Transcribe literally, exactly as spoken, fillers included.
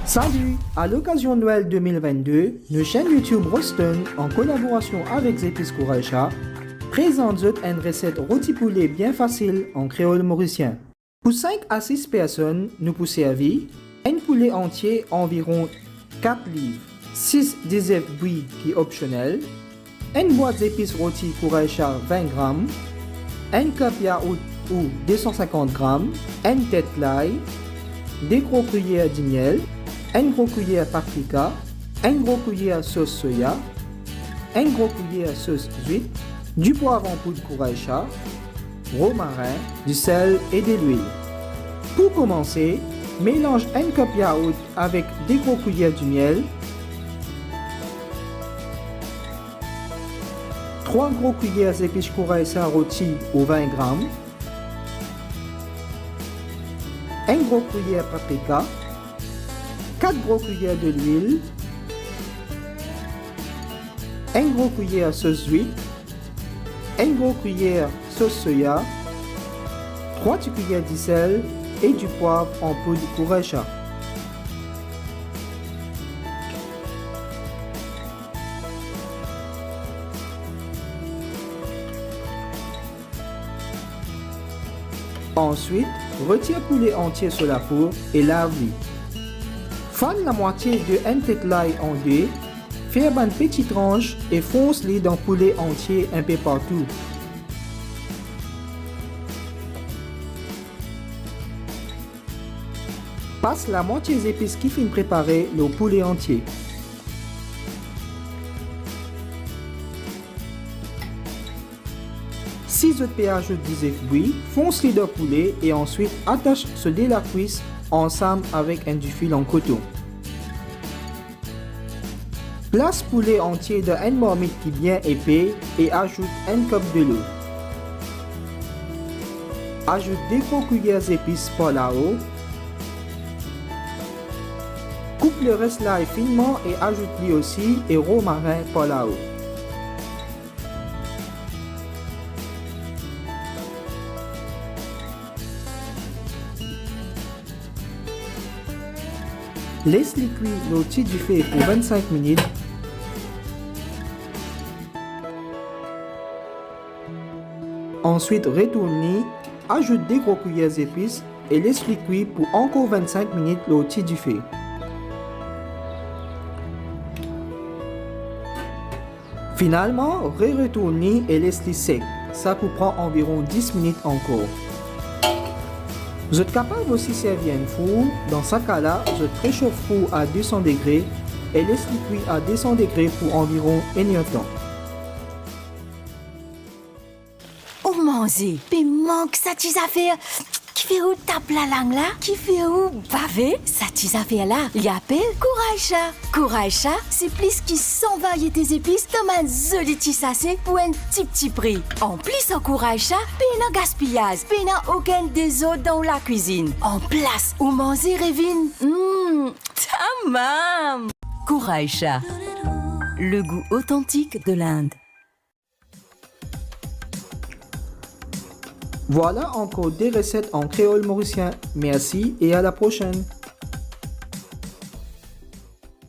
Salut! À l'occasion Noël deux mille vingt-deux, nou chaîne YouTube Roston, an kolaborasion avek Zepis Kouraysha, prezant zot enn reset roti poule bien fasil an kreol morisien. Pou sink a sis personn, nou pou servi enn poule antie anviron kat liv, sis dezef bwi ki opsionel, enn bwat zepis roti Kouraysha vin gram, enn kop yaourt ou de san sinkant gram, enn tet lay, de gro kuyer dimiel, enn gro kuyer paprika, enn gro kuyer sos soya, enn gro kuyer sos zwit, dipwav an poud Kouraysha, romarin, disel e delwil. Pou koumanse, melanz enn kop yaourt avek de gro kuyer dimiel, trwa gro kuyer zepis Kouraysha roti ou vin gram, enn gro kuyer paprika, kat gro kuyer delwil, enn gro kuyer sos zwit, enn gro kuyer sos soya, trwa ti kuyer disel e dipwav an poud Kouraysha. Answit, retir poule antie so lapo e lav li. Fann lamwatie de enn tet lay an de, fer bann peti trans e fons li dan poule antie inpe partou. Pas lamwatie zepis ki finn prepare lor poule antie. Si zot pe azout dizef bwi, fons li dan poule e answit atas so de lakwis ansam avek enn difi lang koton. Plas poule antie dan enn marmit ki bien epe e azout enn kop delo. Azout de gro kuyer zepis par lao. Koup leres lay finman e azout li osi e romarin par lao. Les li kwi lor ti dife pou vinn-sink minit. Answit, retourn li, azout de gro kuyer zepis e les li kwi pou ankor vinn-sink minit lor ti dife. Finalman, re-retourn li e les li sek. Sa pou pran anviron dis minit ankor. Zot kapav osi servi enn four. Dan sa ka la, zot resof four a de san degre e les li kwi a de san degre pou anviron enn er tan. Ou manze, pe mank sa ti zafer ki fer ou tap lalang la, ki fer ou bave. Sa ti zafer la, li apel Kouraysha. Kouraysha, se plis ki san variete zepis dan bann zoli ti sase pou enn tipti pri. Anplis, ar Kouraysha, pena gaspiyaz, pena okenn dezord dan ou lakwizinn. Anplas, ou manze revinn, mm, tamam! Kouraysha, le goût authentique de l'Inde. Vwala ankor de reset an kreol morisien. Mersi e a la prosenn.